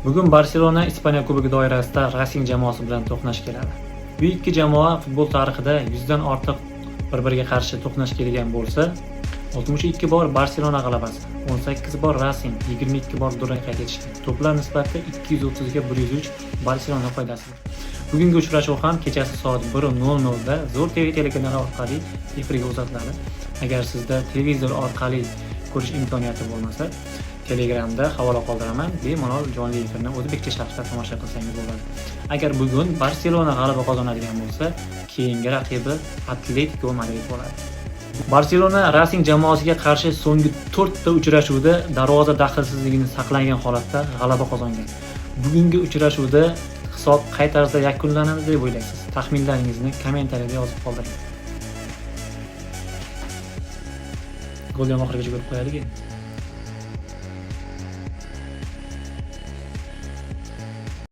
Bugun Barselona Ispaniya Kubogi doirasida Racing jamoasi bilan to'qnash keladi. Bu ikki jamoa futbol tarixida 100 dan ortiq bir-biriga qarshi to'qnash kelgan bo'lsa, 62 bor Barselona g'alabasi, 18 bor Racing, 22 bor durang qayd etishgan. To'plar nisbati 230 ga 103 Barselona foydasiga. Bugungi uchrashuv ham kechasi soat 1:00 da Zo'r TV telekanali orqali efirga uzatiladi. Agar sizda televizor orqali ko'rish imkoniyati bo'lmasa, Telegramda havola qoldiraman. Bemalol jonli efirni o'zbekcha sharhda tomosha qilsangiz bo'ladi. Agar bugun Barselona g'alaba qozonadigan bo'lsa, keyingi raqibi Atletico Madrid bo'ladi. Barselona Racing jamoasiga qarshi so'nggi 4 ta uchrashuvda darvoza daxlsizligini saqlagan holatda g'alaba qozongan. Bugungi uchrashuvda hisob qay tarzda yakunlanadi deb o'ylaysiz? Taxminlaringizni kommentariyada yozib qoldiring. Golni ham oxirigacha ko'rib qo'yaylik.